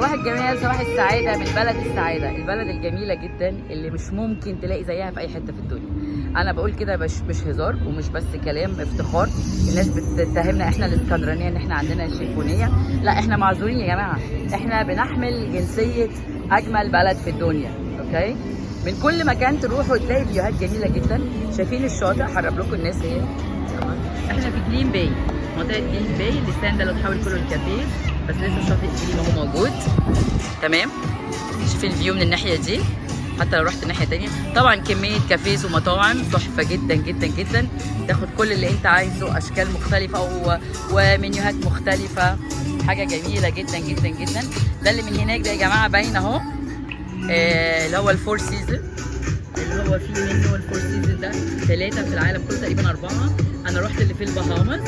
صباح الجمال، صباح السعادة من بلد السعادة، البلد الجميلة جدا اللي مش ممكن تلاقي زيها في أي حتة في الدنيا. أنا بقول كده مش هزار ومش بس كلام افتخار. الناس بتتهمنا إحنا الإسكندرانية إن إحنا عندنا شيفونية، لا إحنا معذورين يا جماعة، إحنا بنحمل جنسية أجمل بلد في الدنيا. okay؟ من كل مكان تروحوا تلاقي فيوهات جميلة جدا. شايفين الشاطئ؟ هقرب لكم الناس اهي. احنا في جليم باي، منطقة جليم باي، اللسان ده اللي اتحول كله لكافيه، بس لسه شاطئ جليم اهو موجود. تمام، شوفي ال view من الناحية دي، حتى لو رحت الناحية التانية طبعا كمية cafes ومطاعم تحفة جدا جدا جدا، تاخد كل اللي انت عايزه، اشكال مختلفة ومنيوهات مختلفة، حاجة جميلة جدا جدا جدا. ده اللي من هناك ده يا جماعة باين اهو، اللي هو ال Four Season، اللي هو فيه منه ال Four Season ده 3 في العالم كله تقريبا، 4. انا رحت اللي في البهامس،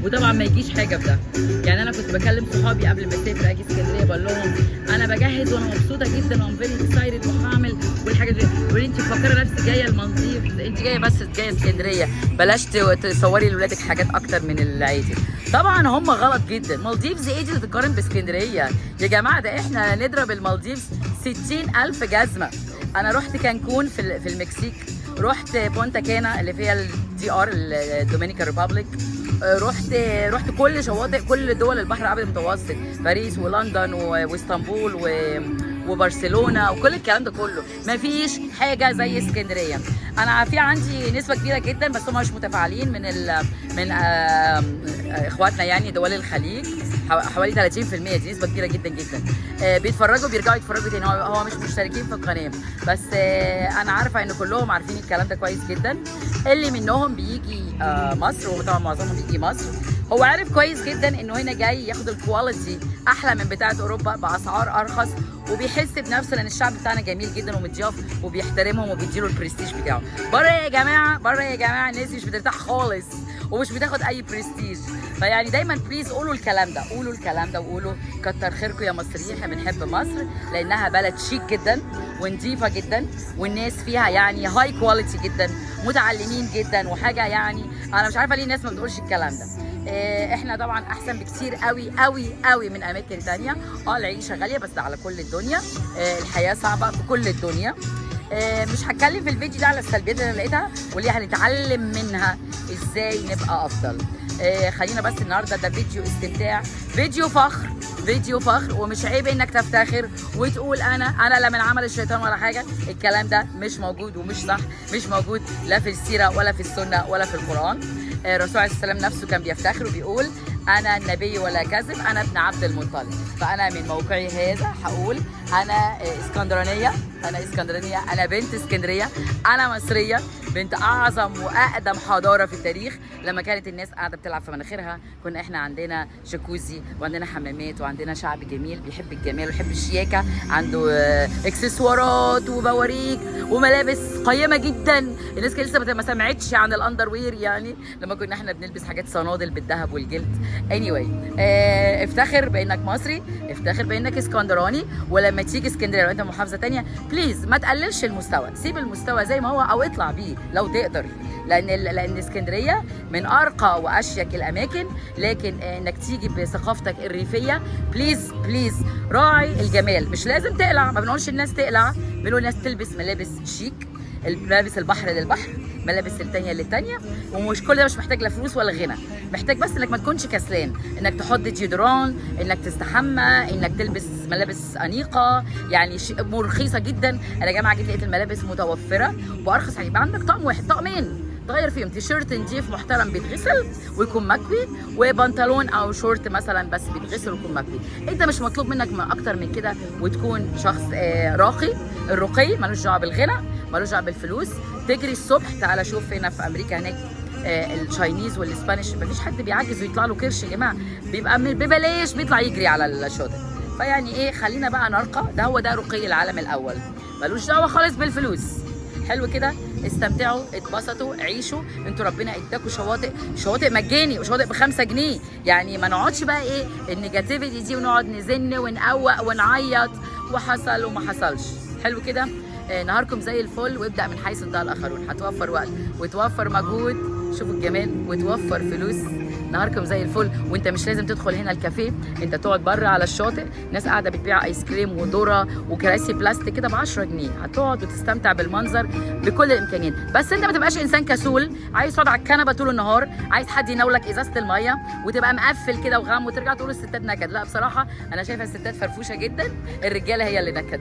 وطبعا ما يجيش حاجة في ده. يعني انا كنت بكلم صحابي قبل ما اسافر اجي اسكندريه، بقول لهم انا بجهز وانا مبسوطة جدا و I'm very excited وهعمل والحاجات دي، يقولوا لي انت مفكرة نفسك جاية المالديف؟ انت جاية بس جاية اسكندريه، بلاش تصوري لاولادك حاجات اكتر من العادي. طبعا هم غلط جدا. مالديفز ايه دي اللي تتقارن باسكندريه يا جماعة؟ ده احنا نضرب المالديفز 60,000 جزمه. انا رحت كانكون في المكسيك، رحت بونتا كانا اللي فيها ال DR ال Dominican Republic، رحت كل شواطئ كل دول البحر الابيض المتوسط، باريس ولندن واسطنبول وبرشلونة وكل الكلام ده كله، مفيش حاجة زي اسكندريه. انا في عندي نسبه كبيرة جدا بس هم مش متفاعلين من اخواتنا يعني دول الخليج، حوالي 30%، دي نسبه كبيرة جدا جدا. بيتفرجوا بيرجعوا يتفرجوا تاني، هو مش مشتركين في القناه، بس انا عارفه ان كلهم عارفين الكلام ده كويس جدا. اللي منهم بيجي مصر، وطبعا معظمهم بيجي مصر، هو عارف كويس جدا انه هنا جاي ياخد ال quality احلى من بتاعه اوروبا باسعار ارخص، وبيحس بنفسه لان الشعب بتاعنا جميل جدا ومضياف وبيحترمهم وبيديله البرستيج بتاعه. بره يا جماعه، بره يا جماعة الناس مش بترتاح خالص ومش بتاخد اي برستيج. فيعني دايما please قولوا الكلام ده، قولوا الكلام ده وقولوا كتر خيركم يا مصريين، احنا بنحب مصر لانها بلد شيك جدا ونظيفه جدا، والناس فيها يعني high quality جدا، متعلمين جدا، وحاجه يعني انا مش عارفه ليه الناس ما بتقولش الكلام ده. احنا طبعا احسن بكتير قوي قوي قوي من اماكن تانية. العيشة غالية بس على كل الدنيا، الحياة صعبة في كل الدنيا. مش هتكلم في الفيديو ده على السلبيات اللي انا لقيتها واللي هنتعلم منها ازاي نبقى افضل. خلينا بس النهارده ده فيديو استمتاع، فيديو فخر، فيديو فخر، ومش عيب انك تفتخر وتقول انا لا من عمل الشيطان ولا حاجه. الكلام ده مش موجود ومش صح، مش موجود لا في السيرة ولا في السنة ولا في القران. الرسول عليه السلام نفسه كان بيفتخر وبيقول انا النبي ولا كذب، انا ابن عبد المطلب. فانا من موقعي هذا هقول انا اسكندرانيه، انا اسكندرانيه، انا بنت اسكندريه، انا مصرية، بنت اعظم واقدم حضارة في التاريخ. لما كانت الناس قاعدة بتلعب في مناخيرها كنا احنا عندنا جاكوزي وعندنا حمامات وعندنا شعب جميل بيحب الجمال ويحب الشياكه، عنده اكسسوارات وبواريك وملابس قيمة جدا. الناس كانت لسه ما سمعتش عن ال underwear، يعني لما كنا احنا بنلبس حاجات صنادل بالذهب والجلد. anyway، افتخر بانك مصري، افتخر بانك اسكندراني، ولما تيجي اسكندرية لو انت محافظة تانية please ما تقللش المستوى، سيب المستوى زي ما هو او اطلع بيه لو تقدر، لان اسكندرية من ارقى واشيك الاماكن. لكن انك تيجي بثقافتك الريفية please please راعي الجمال. مش لازم تقلع، ما بنقولش الناس تقلع، بنقول الناس تلبس ملابس شيك، ملابس البحر للبحر، ملابس التانية للتانية. ومش كل ده مش محتاج لا فلوس ولا غنى، محتاج بس انك ما تكونش كسلان، انك تحط deodorant، انك تستحمى، انك تلبس ملابس انيقه، يعني رخيصة جدا. انا يا جماعة جيت لقيت الملابس متوفرة وبارخص حاجه. يبقى عندك طقم واحد، طقمين تغير فيهم، تيشيرت نضيف محترم بيتغسل ويكون مكوي، وبنطلون او شورت مثلا بس بيتغسل ويكون مكوي. انت مش مطلوب منك من اكتر من كده، وتكون شخص راقي. الرقي ملوش دعوه بالغنى، ملوش دعوه بالفلوس. تجري الصبح، تعالى شوف هنا في امريكا هناك ال Chinese وال Spanish مفيش حد بيعجز ويطلع له كرش يا جماعة، بيبقى ببلاش بيطلع يجري على الشاطئ. فيعني ايه، خلينا بقى نرقى. ده هو ده رقي العالم الاول، ملوش دعوه خالص بالفلوس. حلو كده، استمتعوا، اتبسطوا، عيشوا. انتوا ربنا اداكوا شواطئ، شواطئ مجاني وشواطئ ب5 جنيه، يعني ما نقعدش بقى ايه ال negativity دي ونقعد نزن ونقوق ونعيط وحصل وما حصلش. حلو كده، نهاركم زي الفل، وابدأ من حيث انتهى الآخرون. هتوفر وقت وتوفر مجهود، شوفوا الجمال، وتوفر فلوس. نهاركم زي الفل. وانت مش لازم تدخل هنا الكافيه، انت تقعد بره على الشاطئ، ناس قاعدة بتبيع ايس كريم وذره وكراسي بلاستيك كده ب 10 جنيه، هتقعد وتستمتع بالمنظر بكل الامكانيات. بس انت ما تبقاش انسان كسول عايز تقعد على الكنبة طول النهار، عايز حد يناولك ازازة المية وتبقى مقفل كده وغام وترجع تقول الستات نكد. لا بصراحة انا شايفه الستات فرفوشه جدا، الرجالة هي اللي نكد.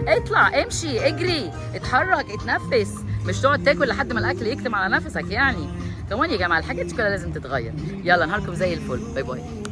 اطلع، امشي، اجري، اتحرك، اتنفس، مش تقعد تاكل لحد ما الاكل يكتم على نفسك يعني. كمان يا جماعة الحاجات دي كلها لازم تتغير. يلا نهاركم زي الفل، bye bye.